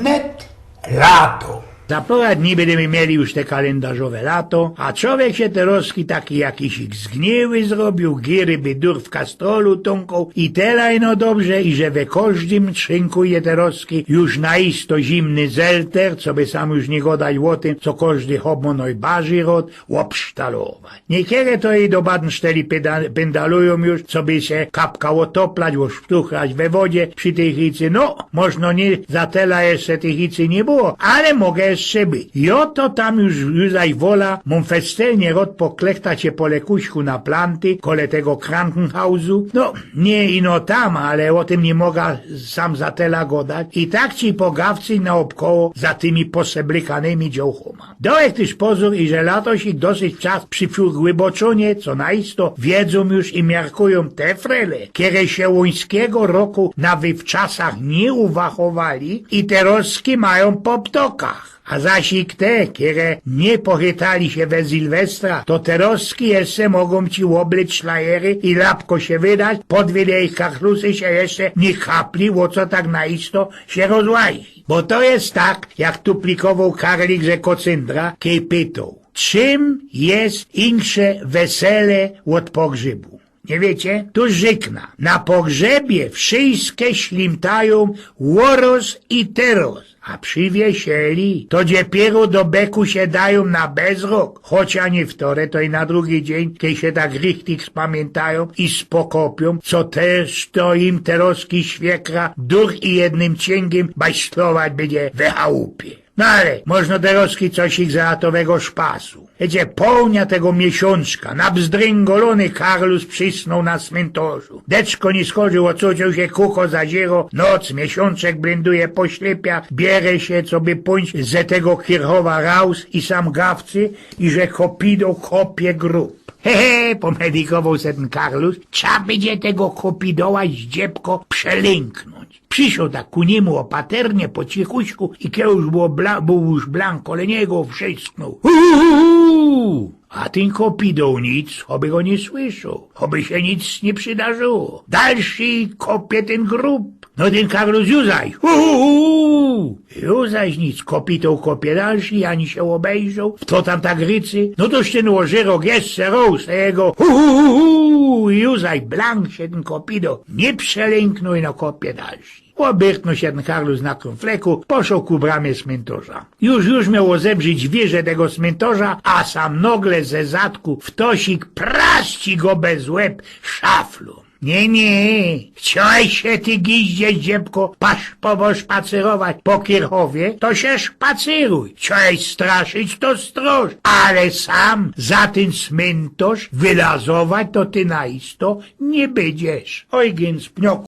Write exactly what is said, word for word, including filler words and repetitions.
Net lato. Za pora dni bydymy mieli już te kalyndarzowe lato, a czowiek sie terozki taki jakiś zgniły zrobiōł, giry by dur w kastrolu tōnkoł i te lajno dobrze, i że we kożdym trzynku je terozki już na isto zimny zelter, co by sam już niy godać ô tym, co kożdy chop mŏ nojbardzij rŏd ôbsztalować. Niykerzi to i do Badensteli pynda-, pyndalujōm już, co by sie kapka ôtoplać, ôszpruchlać we wodzie przi tyj hicy. No, możno niy za tela jeszcze tyj hicy niy było, ale moga jeszcze być. I ô to tam już, już zaś wola, mōm festelnie rŏd poklechtać sie po lekuśku na planty, kole tego Krankenhausu. No, niy ino tam, ale ô tym niy moga sam za tela godać. I tak ci pogawcy naôbkoło za tymi poseblykanymi dziołchōma. Dŏwek tyż pozōr, iże latosik dosyć czas przifiōr głyboczōnie, co na isto wiedzōm już i miarkujōm te frele, kere sie ōńskigo roku na wywczasach niy uwachowali i terozki majōm po ptokach. A zaś i te, kere niy pochytali sie we Sylwestra, to terozki jeszcze mogōm ci ôblec szlajery i lapko sie wydać, podwilej kachlusy sie jeszcze niy chapli, ô co tak na isto sie rozłazi. Bo to je tak, jak tu plikowoł karlik ze Kocyndra, kej pytoł: Czym je insze wesele ôd pogrzybu? Niy wiycie? Tuż rzykna. Na pogrzybie wszyjske ślimtajōm ôroz i teroz. A przi wieseli to dopiyro do beku sie dajōm na bezrok, choć a niy wtore, to i na drugi dziyń, kej sie tak richtig spamiyntōm i spokopiōm, co tyż to im terozki świekra dur i jednym ciyngiym bajszlować bydzie we chałupie. No ale, możno terozki coś ich za to wego szpasu. Wiycie, połnia tego miesiōnczka, nabzdryngolōny karlus przisnōł na smyntorzu. Deczko niy schodzi, ôcuciōł sie, kuko zaziero, noc, miesiōnczek blynduje po ślypiach, biere sie, co by pōńć ze tego Kirchowa raus i sam gawcy, iże kopido kopie grōb. He, he, pomedikowoł se tyn karlus, trza bydzie tego kopidoła, zdziebko, przelynk- Przyszoł tak ku niymu ôpaternie, po cichuśku i kej już było bla-, bōł już blank kole niego, wrzysknōł: Hu, hu, hu, hu! A tyn kopidoł nic, choby go niy słyszoł, choby sie nic niy przidarzyło. Dalszy kopie tyn grōb. No tyn karlus: Ju zaś, hu, hu, hu! Ju zaś nic, kopitoł kopie dalszy, ani sie ôbejrzoł, fto tam tak rycy. No toż tyn ôżyrok jeszcze roz tego: Hu, hu, hu, hu! I ju zaś blank sie tyn kopidoł niy przelynk- nōł i no kopie dalszy. Ôbyrknōł sie tyn karlus na krōnfleku, poszoł ku bramie smyntorza. Już, już mioł ôzebrzić dwiyrze tego smyntorza, a sam nogle ze zadku ftosik prasci go bez łeb szaflōm. Niy, niy, chciołeś sie, ty giździe zdziebko, pasz-, po-, poszpacyrować po Kirchowie, to sie szpacyruj. Chciołeś straszyć, to strosz. Ale sam za tyn smyntorz wylazować to ty na isto niy bydziesz. Ojgyn spniok